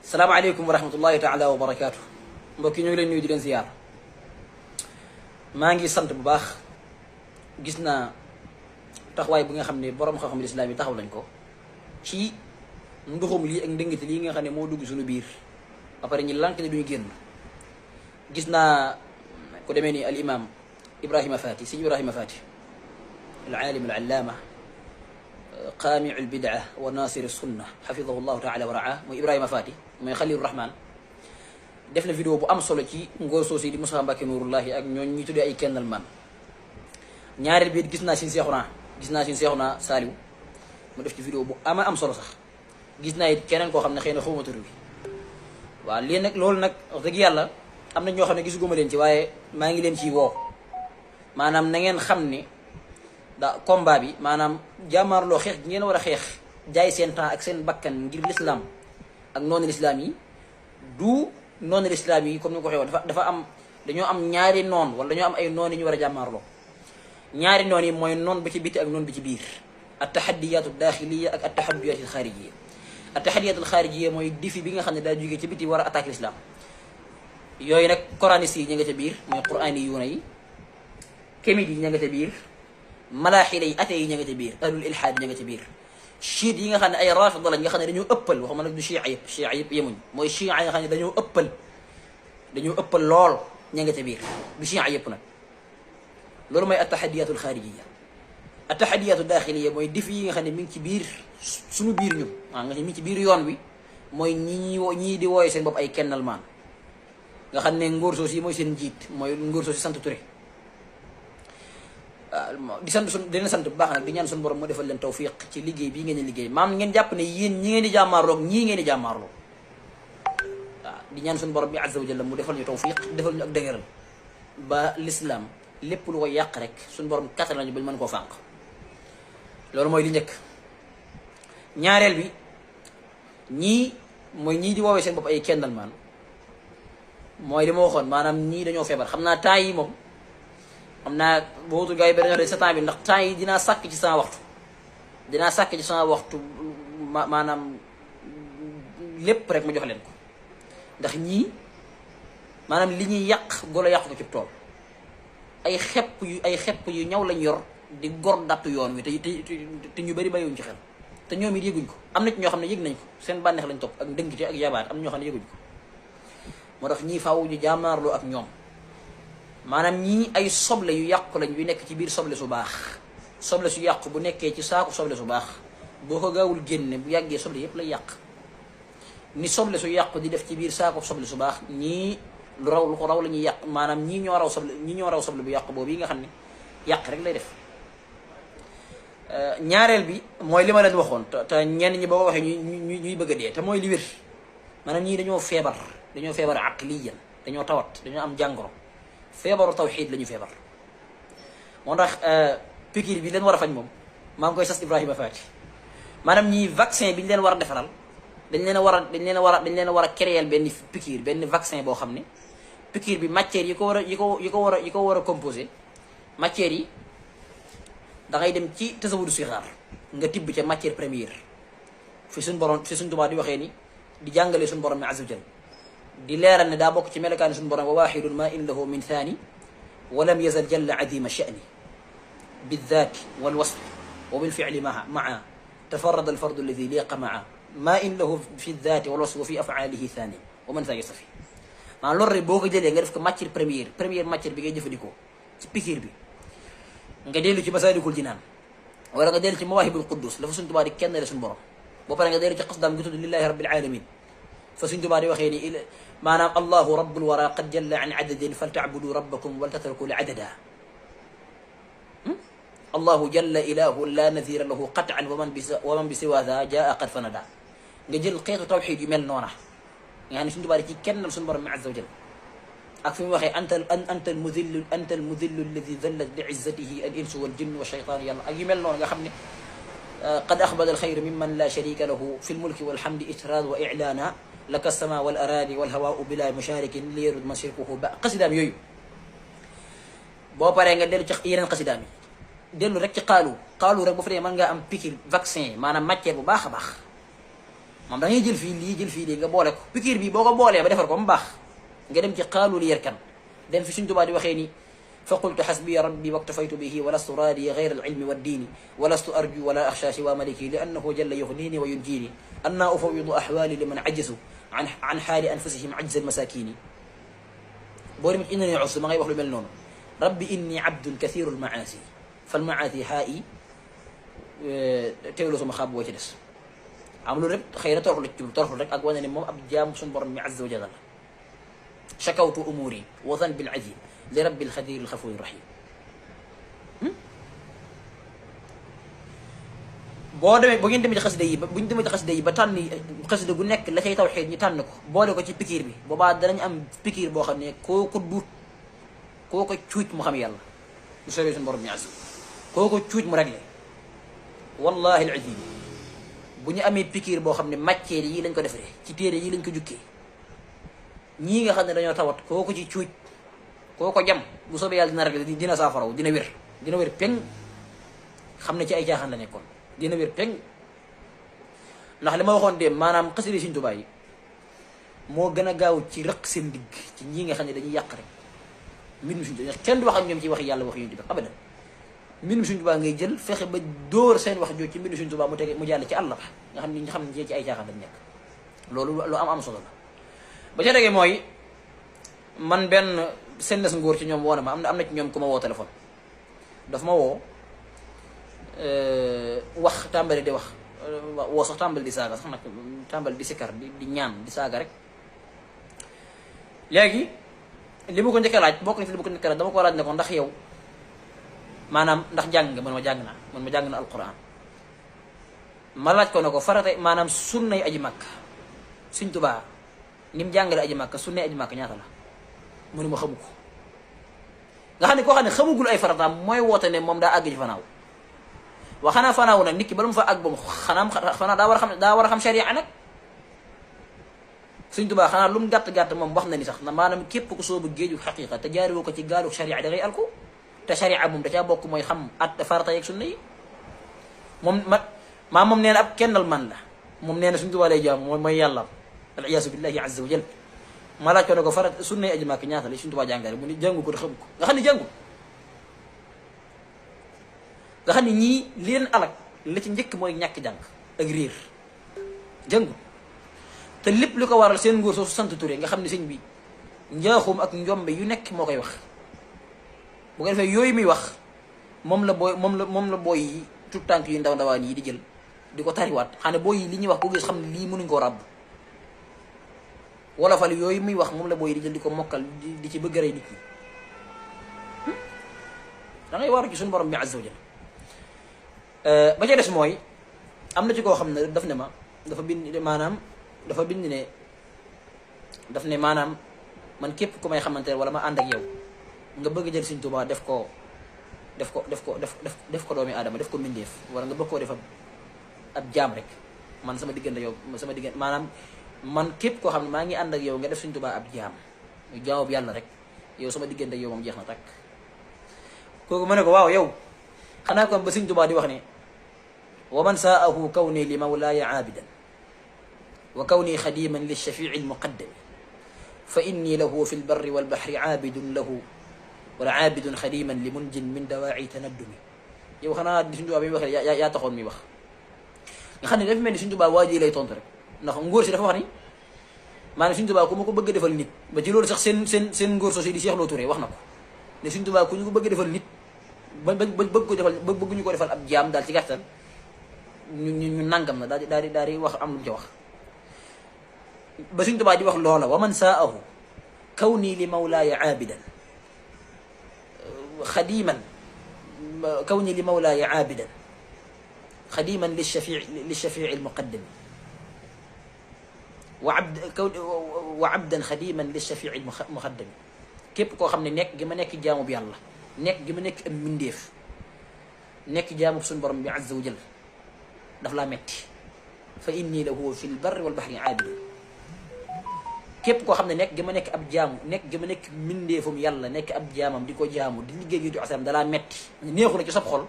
salaamaaleykum wa rahmatullahi taala wa barakaatu mbokk yi ñu ngi leen nuyu di leen ziyaar maa ngi sant bu baax gis naa taxawaay bi nga xam ne borom xam-xam lislaam yi taxaw nañ ko ci nduxum lii ak ndëngati lii nga xam ne moo dugg suñu biir ba pare ñi lànk ne duñu génn. gis naa ku demee ni al imam Ibrahima Fati si Ibrahima Fati al aalim al allaama qaamiu al bidaa wa nasir sunna xafidahu llahu taala wa raa mooy Ibrahima Fati mooy Xalilu Rahman def na vidéo bu am solo ci ngóor soosi di Moussa Mbacke Nourullahi ak ñooñ ñi tuddee ay kennal man. ñaareel bi gis naa sin seexuna Saaliw mu def ci vidéo bu ama am solo sax. gis naa it keneen koo xam ne xëy na xawma tur bi waaw lii nag loolu nag wax dëgg yàlla am na ñoo xam ne gisuguma leen ci waaye maa ngi leen ciy woo maanaam na ngeen xam ne combat bi maanaam jàmmaarloo xeex gi ngeen war a xeex jaay seen temps ak seen bakkan ngir l'islam ak noonu l'islam yi du noonu l'islam yi comme ni ko waxee woon dafa am dañoo am ñaari noon wala dañoo am ay noon yi ñu war a jàmmaarloo ñaari noon yi mooy noon ba ci biti ak noon bi ci biir at-tahaddiyatu daaxiliya ak at-tahaddiyatu alxaarijiya at-tahaddiyatu alxaarijiya mooy défi bi nga xam ne daa jógee ci biti war a attaquer l'islam yooyu nag coranistes yi ña nga ca biir mooy qur'ani yuuna yi kémit yi ña nga ca biir malaaxida yi ate yi ña nga ca biir ahlul ilhaad ña nga ca biir chiite yi nga xam ne ay rafida lañ nga xam ne dañoo ëppal waxuma nag du chia yëpp yemuñ mooy chia yi nga xam ne dañoo ëppal lool ña nga ca biir du chia yëpp nag loolu mooy attahadiyatu alxaarijiya attahadiyatu daaxiliya mooy défi yi nga xam ne mi ngi ci biir suñu biir ñun nga xam ne mi ngi ci biir yoon wi mooy ñii di wooye seen bopp ay kennal maan nga xam ne ngóor soos yi mooy seen njiit mooy ngóor soos yi sant Touré di sant dina sant bu baax nag di ñaan suñu borom moo defal leen tawfiq ci liggéey bii ngeen di liggéey maam ngeen jàpp ne yéen ñi ngeen di jàmmaarloog ñii ngeen di jàmmaarloo waaw di ñaan suñu borom bi azza wa jalla mu defal ñu tawfiq defal ñu ak dëgëral ba l'islam lépp lu ko yàq rek suñu borom kattan lañu bañ mën koo fànq loolu mooy li njëkk. ñaareel bi ñii mooy ñii di woowee seen bopp ay kendal maan mooy li ma waxoon maanaam ñii dañoo feebar xam naa temps yi moom xam naa bootul gars yi benn de sa temps bi ndax temps yi dinaa sàkk ci sama waxtu maanaam lépp rek ma jox leen ko ndax ñii maanaam li ñuy yàq golo yàq ko ci tool ay xepp yu ñaw lañ yor di gor dattu yoon wi te ñu bëri bàyyiwuñ ci xel te ñoom it yëguñ ko am na ci ñoo xam ne yëg nañ ko seen bànneex lañ topp ak ndëngte ak yabaat am na ñoo xam ne yëguñ ko moo tax ñii faaw ñu jaamaarloo ak ñoom maanaam ñii ay soble yu yàqu lañ yu nekk ci biir soble su baax soble su yàqu bu nekkee ci saaku soble su baax boo ko gaawul génne bu yàggee soble yépp lay yàq ni soble su yàqu di def ci biir saaku soble su baax ñii lu ko raw la ñuy yàq maanaam ñii ñoo raw soble bu yàqu boobu yi nga xam ne yàq rek lay def. ñaareel bi mooy li ma leen waxoon te ñenn ñi boo ko waxee ñuy bëgg a dee te mooy li wér maanaam ñii dañoo feebar aqliyan dañoo tawat dañoo am jàngoro feebaru tawxiid la ñu feebar moo tax piqûre bi leen war a faj moom maa ngi koy sas Ibrahima Fati maanaam ñii vaccin bi ñu leen war a defaral dañ leen a war a créer benn piqûre benn vaccin boo xam ne piqûre bi matière yi ko war a composé matière yi da ngay dem ci tasawudu sixaar nga tibb ca matière première fi suñ Tuubaa di waxee ni di jàngale suñu borom mi azza wa jal di leeral ne daa bokk ci melokaani suñu borom wa waxidun ma in lahu min thani wa lam yazal jalla adima sha'ni biddaati walwasfi wa bilficli maa tafarrada alfardu alladi liqa maa ma in lahu fi daati walwasfi wa fi afalihi thani wa man saa yastafi maanaam loolu rek boo ko jëlee nga def ko matière première matière bi ngay jëfandikoo ci piqûre bi nga dellu ci Masaalikul Jinaan wala nga dellu ci Mawaahibul Quddus la fa suñ Tuubaa di kenn la suñu borom boo paree nga dellu ci xasdaam gi tudd lillahi rabbil alamin fa suñ Tuubaa di waxee ni maanaam allahu rabbul wara qad jalla an adadin falta'budu rabbakum wal tatruku li adada allahu jalla ilahu la nadira lahu qat'an wa man bi siwa dha jaa qad fanada nga jël xeetu tawxiid yu mel noona nga xam ne suñ Tuubaa di ci kennal suñu borom mi azza wa jalla ak fi mu waxee anta almudillu alladi dallat li izzatihi al insu wal jinnu wa shaytaan yàlla ak yu mel noonu nga xam ne qad axbada alxayr mimman la sharika lahu fi lmulki walhamdi itraad wa ilaana laka sama wal araadi wal hawaau bila musharikin li yarud mashriquhu ba xasidaam yooyu boo paree nga dellu ci yeneen xasidaam yi dellu rek ci xaalu rek bu fa dee mën ngaa am piqûre vaccin maanaam matière bu baax a baax moom da ngay jël fii lii jël fii lii nga boole ko pikiir bi boo ko boolee ba defar ko mu baax nga dem ci xaalul yerkan dem fi Sëñ Tuubaa di waxee ni fa qultu xasbiya rabbi waktafaytu bihi wa lastu raadiya gayra alilmi waddiini wa lastu arju wala axsha siwa maliki li annahu jalla yuxniini wa yunjiini anna ufawidu axwaali liman ajasu an xaali anfusihim ajza almasakini boo demit innani us ma ngay wax lu mel noonu rabbi inni abdun kathiru almaasi falmaasi haa i teewlu sama xaab boo ci des am loolu rek xëy na toroxlu rek ak wane ne moom ab jaam suñu borom mi azza wa jalla la shakawtu umuri wa zanbi al-azim li rabbi al-xadir al-xafur rahim boo demee bu ngeen demee ci xasida yi ba bu ñu demee ci xasida yi ba tànn xasida gu nekk la cay tawxiid ñu tànn ko boole ko ci pikiir bi boobaa danañ am pikiir boo xam ne koo ko duut koo ko cuuc mu xam yàlla bu soobee suñu borom mi azza koo ko cuuc mu réglé wallahi al-azim bu ñu amee pikiir boo xam ne matière yi lañ ko defaree ci téere yi lañ ko jukkee ñii nga xam ne dañoo tawat koo ko ci cuuj koo ko jam bu soobee yàlla dina rek dina saafaraw dina wér peng xam ne ci ay caaxaan la nekkoon dina wér peng ndax li ma waxoon de maanaam xasida Sëñ Tuubaa yi moo gën a gaaw ci rëq seen digg ci ñii nga xam ne dañuy yàq rek mbir mi Sëñ Tuubaa kenn du wax ak ñoom ci wax yàlla wax yonent bi abadan mbir mi Sëñ Tuubaa ngay jël fexe ba dóor seen wax jooju ci mbir mi Sëñ Tuubaa mu tege mu jàll ci àll ba nga xam ne ci ay caaxaan lañ nekk loolu lu am solo la ba ca dege mooy man benn seen nas ngóor ci ñoom woo na ma am na ci ñoom ku ma woo téléphone daf ma woo wax tàmbali di wax woo sax tàmbali di saaga sax nag tàmbali di sikkar di ñaan di saaga rek léegi li ma ko njëkk a laaj bokk na ci li ma ko njëkk a laaj dama ko laaj ne ko ndax yow maanaam ndax jàng nga man ma jàng na alquran ma laaj ko ne ko farata maanaam sunnay aji màkka Sëñ Tuubaa ni mu jàngale aji màkka sunnay aji màkka ñaata la mu ne ma xamu ko nga xam ne koo xam ne xamugul ay farataam mooy woote ne moom daa àgg ci fanaaw waa xanaa fanaaw nag nit ki bala mu fa àgg ba mu xanaa daa war a xam sharia nag Sëñ Tuubaa xanaa lu mu gàtt moom wax na ni sax na maanaam képp ku soobu géeju xaqiqa te jaariwoo ko ci gaalu sharia da ngay alku te sharia moom da caa bokk mooy xam at farata yeeg sunna yi moom moom nee na ab kennal man la moom nee na Sëñ Tuubaa lay jaam mooy yàlla al iyaasu billahi azza wa jal ma laaj ko ne ko farat sunna aji màkk ñaata la Sëñ Tuubaa jàngale mu ne jàngu ko te xamu ko nga xam ne jàngu nga xam ne ñii li leen alak la ci njëkk mooy ñàkk jàng ak réer jàngu te lépp li ko waral seen nguur soosu sant Touré nga xam ne sëñ bi njaaxum ak njombe yu nekk moo koy wax bu ko defee yooyu muy wax moom la booy yi tout tànk yu ndawaan yi di jël di ko tariwaat xam ne booy yi li ñuy wax ko gis xam ne lii mënuñ koo ràbb wala fal yooyu muy wax moom la booy yi di jël di ko mokkal di ci bëgg a rey nit ñi da ngay waaru ci suñu borom bi azza wa jalla ba ca des mooy am na ci koo xam ne daf ne ma dafa bind ne maanaam man képp ku may xamante ne wala ma ànd ak yow nga bëgg jël Sëñ Tuubaa def ko doomi aadama def ko mbindeef wala nga bëgg koo def ab jaam rek man sama diggante yow maanaam man képp koo xam ne maa ngi ànd ak yow nga def Sëñ Tuubaa ab jaam jaamub yàlla rek yow sama diggante yow moom jeex na takk kooku ma ne ko waaw yow xanaa kon ba Sëñ Tuubaa di wax ne wa man saahu kawni li mawlaaya aabidan wa kawni xadiman li shafii almuqaddami fa inni lahu fi lbarri walbaxri aabidun lahu wala aabidun xadiman li munjin min dawaaci tanaddumi yow xanaa di Sëñ Tuubaa bi muy waxee yaa taxoon muy wax nga xam ne dafa mel ni Sëñ Tuubaa waa ji lay tontu rek ndax ngóor si dafa wax ni maanaam Sëñ Tuubaa ku ma ko bëgg defal nit ba ci loolu sax seen ngóor soosu di Cheikh Lo Touré wax na ko ne Sëñ Tuubaa ku ñu ko bëgg defal nit bëgguñu ko defal ab jaam daal ci gàttal ñu nangam na daal di wax am lu mu ca wax ba Sëñ Tuubaa di wax loola wa man saahu kawni li mawlaaya aabidan xadiman kawni li mawlaaya aabidan xadiman li shafii almuqaddami wa abdan xadiman li shafii almuqaddami képp koo xam ne nekk gi ma nekk jaamu bi yàlla nekk gi ma nekk am mbindeef nekk jaamu suñu borom bi azza wa jal daf laa metti fa inni lahu fi lbarri walbaxri aabidun képp koo xam ne nekk gi ma nekk ab jaamu nekk gi ma nekk mbindeefum yàlla nekk ab jaamam di ko jaamu di liggéey gi du asam dalaa metti neexu na ci sab xol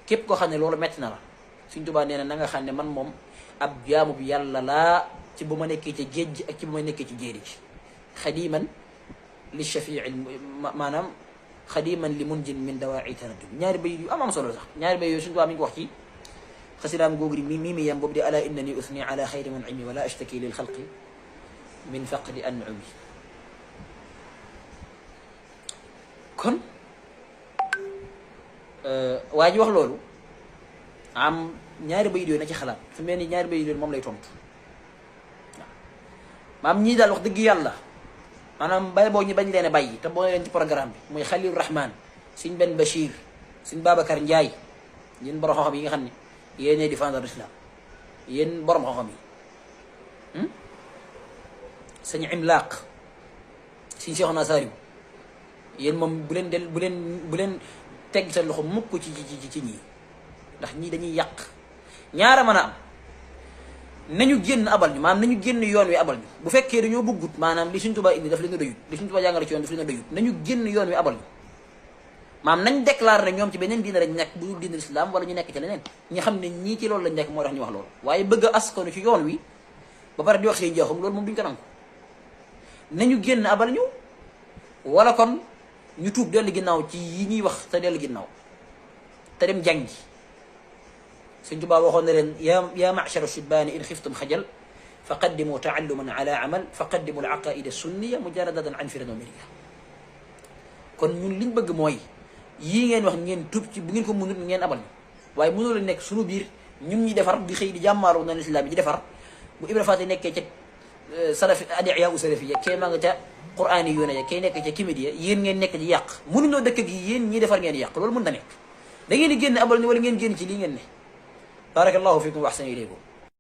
képp koo xam ne loolu metti na la Sëñ Tuubaa nee na nga xam ne man moom ab jaamu bi yàlla laa ci bu ma nekkee ci géej gi ak ci bu ma nekkee ci jéeri ji xadiman li shafii maanaam xadiman li munjin min dawaa'i tanaddum ñaari bay yu am solo sax ñaari bay yooyu suñu tubaab mi ngi ko wax ci xasidaam googu di mi yam boobu di ala innani usni ala xayri mun'imi wala ashtaki lil xalqi min faqdi an'umi kon waa ji wax loolu am ñaari bayit yooyu na ci xalaat su mel ni ñaari bayit yooyu moom lay tontu waaw maam ñii daal wax dëgg yàlla maanaam bay boo ñu bañ leen a bàyyi te boo leen ci programme bi muy Khalil Rahman Sëñ Ben Bachir Sëñ Babacar Ndiaye yéen borom xam-xam yi nga xam ne yéenay défendre l'islam yéen borom xam-xam yi Sëñ Imlaq Sëñ Cheikhouna Saliou yéen moom bu leen teg sa loxo mukk ci ñii ndax ñii dañuy yàq ñaara mën a am nañu génn abal ñu maanaam nañu génn yoon wi abal ñu bu fekkee dañoo bëggut maanaam li Sëñ Tuubaa indi daf leen a doyut li Sëñ Tuubaa jàngale ci yoon daf leen a doyut nañu génn yoon wi abal ñu maanaam nañ déclaré ne ñoom ci beneen diina lañ nekk bu dul diina l'islam wala ñu nekk ci leneen ñi xam ne ñii ci loolu lañ nekk moo tax ñu wax loolu waaye bëgg a askanu ci yoon wi ba pare di wax seen njaaxum loolu moom duñ ko nangu nañu génn abal ñu wala kon ñu tuub dellu ginnaaw ci yi ñuy wax te dellu ginnaaw te dem jàngi Sëñ Tuubaa waxoon na leen ya ma'shara shibbaani in xiftum xajal fa qaddimu taalluman ala amal fa qaddimu al aqaida sunniya mujaradatan an firan wa miriya kon ñun liñ bëgg mooy yii ngeen wax ngeen tuub ci bu ngeen ko mënut ngeen abal ñu waaye mënoo la nekk suñu biir ñun ñi defar di xëy di jàmmaaru na lislaam yi di defar bu Ibra Faati nekkee ca salafi adiya u salafiya kay maa nga ca qur'aan yi yoone ya kay nekk ca kimédia yéen ngeen nekk ci yàq mënuñoo dëkk gi yéen ñi defar ngeen yàq loolu mën na nekk da ngeen di génn abal ñu wala ngeen génn ci lii ngeen ne barakallahu fikum wa ahsana ilaykum